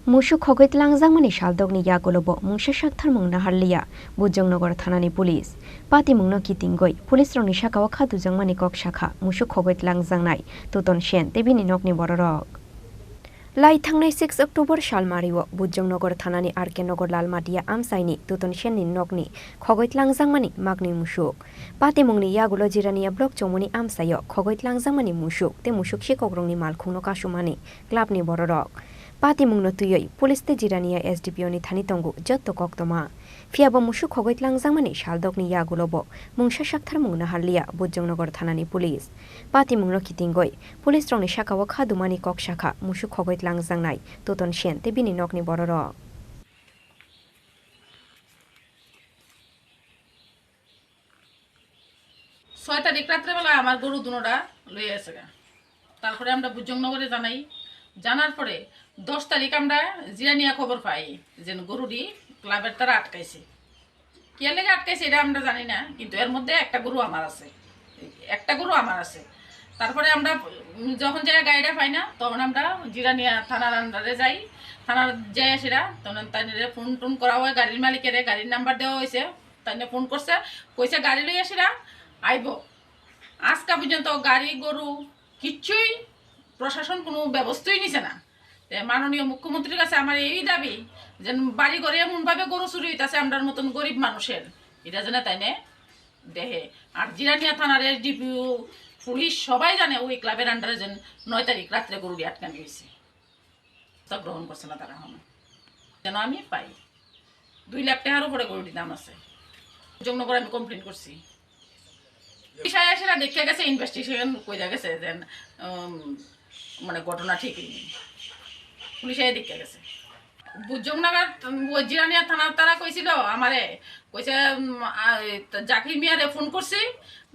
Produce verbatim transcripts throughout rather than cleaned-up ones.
Musuk khogoi tlangjakmani saldokni yagulo bo mungsa saktharmung naharliya Bujongnogo thanani police. Patimungno kitingoi police rokni sakao kha dujakmani kok sakha musuk khogoi tlangjaknai Tuton Sen tei bini nokni bororok. Lai thangnai six October salmario Bujongnogo thanani R K Nogo Lalmatia amchaini Tuton Senni nokni khogoi tlangjakmani makni musuk. Patimungni yagulo Jirania block chomoni amchaio khogoi tlangjakmani musuk tei musuk sikokrokni malkhungno kasumani clubni bororok. Patimungno twiwi police tei Jirania S D P O ni thani tongo jotto koktoma. Phiya bo musuk khogoi tlangjakmani saldokni yagulo bo mungsa saktharmung naharliya Bujongnogo thanani police. Patimungno kitingoi police rokni sakao kha dumani kok sakha musuk khogoi tlangjaknai Tuton Sen tei bini nokni bororok. ছয় তারিখ রাত্রেবেলা আমার গরু দুনোটা লইয়া গেছে গা। তারপরে আমরা বুজংনগরে জানাই, জানার পরে দশ তারিখ আমরা জিরানিয়া খবর পাই যে গরুটি ক্লাবের তারা আটকাইছে। কি লেগে আটকাইছে এটা আমরা জানি না, কিন্তু এর মধ্যে একটা গরু আমার আছে, একটা গরু আমার আছে। তারপরে আমরা, উম, যখন যাই গাড়িটা পাই না, তখন আমরা জিরানিয়া থানার আন্ডারে যাই। থানার যাই সেটা তখন তাদের ফোন টোন করা হয়, গাড়ির মালিকের গাড়ির নাম্বার দেওয়া হয়েছে। তাইনে ফোন করছে, কইছে গাড়ি লইয়া সেরা আইবো। আজকা পর্যন্ত গাড়ি গরু কিচ্ছুই প্রশাসন কোনো ব্যবস্থাই নিছে না। তে মাননীয় মুখ্যমন্ত্রীর কাছে আমার এই দাবি যে বাড়ি ঘরে এমনভাবে গরু চুরি হইতাছে আমরার মতন গরিব মানুষের, এটা যেন তাইনে দেহে। আর জিরানিয়া থানার এসডিপিও, পুলিশ সবাই জানে ওই ক্লাবের আন্ডারে যেন নয় তারিখ রাত্রে গরুটি আটকানো হয়েছে। তা গ্রহণ করছে না তারা এখনো। যেন আমি পাই। দুই লাখ টাকার উপরে গরুটির দাম আছে। জমনগরে আমি কমপ্লেন করছি। পুলিশ আয়া সেটা দেখে গেছে, ইনভেস্টিগেশন কইরা গেছে যে, উম, মানে ঘটনা ঠিক হয়নি। পুলিশ আয়া দেখে গেছে। বুজংনগর, উম, ওই জিরানিয়া থানার তারা কইছিল আমারে, কইছে, উম, আ, জাকির মিয়ারে ফোন করছি,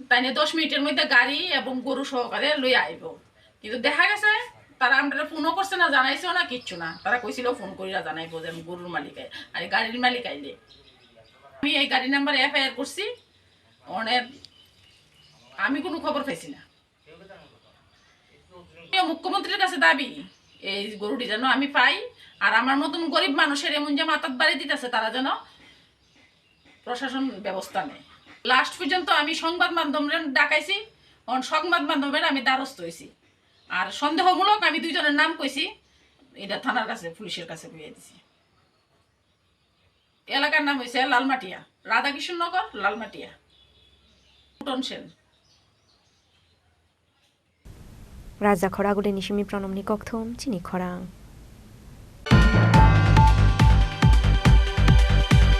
তাইনে দশ মিনিটের মধ্যে গাড়ি এবং গরু সহকারে লইয়া আইবো। কিন্তু দেখা গেছে তারা আমরা ফোনও করছে না, জানাইছেও না, কিচ্ছু না। তারা কইছিল ফোন করিয়া জানাইবো যে আমি গরুর মালিক আই-, আরে গাড়ির মালিক আইলে। আমি এই গাড়ি নাম্বারে এফআইআর করছি, অনেক আমি কোনো খবর পাইছি না। এই মুখ্যমন্ত্রীর কাছে দাবি, এই গরুটি যেন আমি পাই, আর আমার মতন গরিব মানুষের এমন যে মাথাত বাড়ি দিতেছে, তারা যেন প্রশাসন ব্যবস্থা নেয়। লাস্ট পর্যন্ত আমি সংবাদ মাধ্যমে ডাকাইছি, অন সংবাদ মাধ্যমের আমি দ্বারস্থ হইছি। আর সন্দেহমূলক আমি দুইজনের নাম কইছি, এটা থানার কাছে, পুলিশের কাছে কইয়া দিছি। এলাকার নাম হইছে লালমাটিয়া, রাধাকৃষ্ণনগর, লালমাটিয়া। টুটন Sen. Raja khoragulini simi pronomni kokthum chini khorang.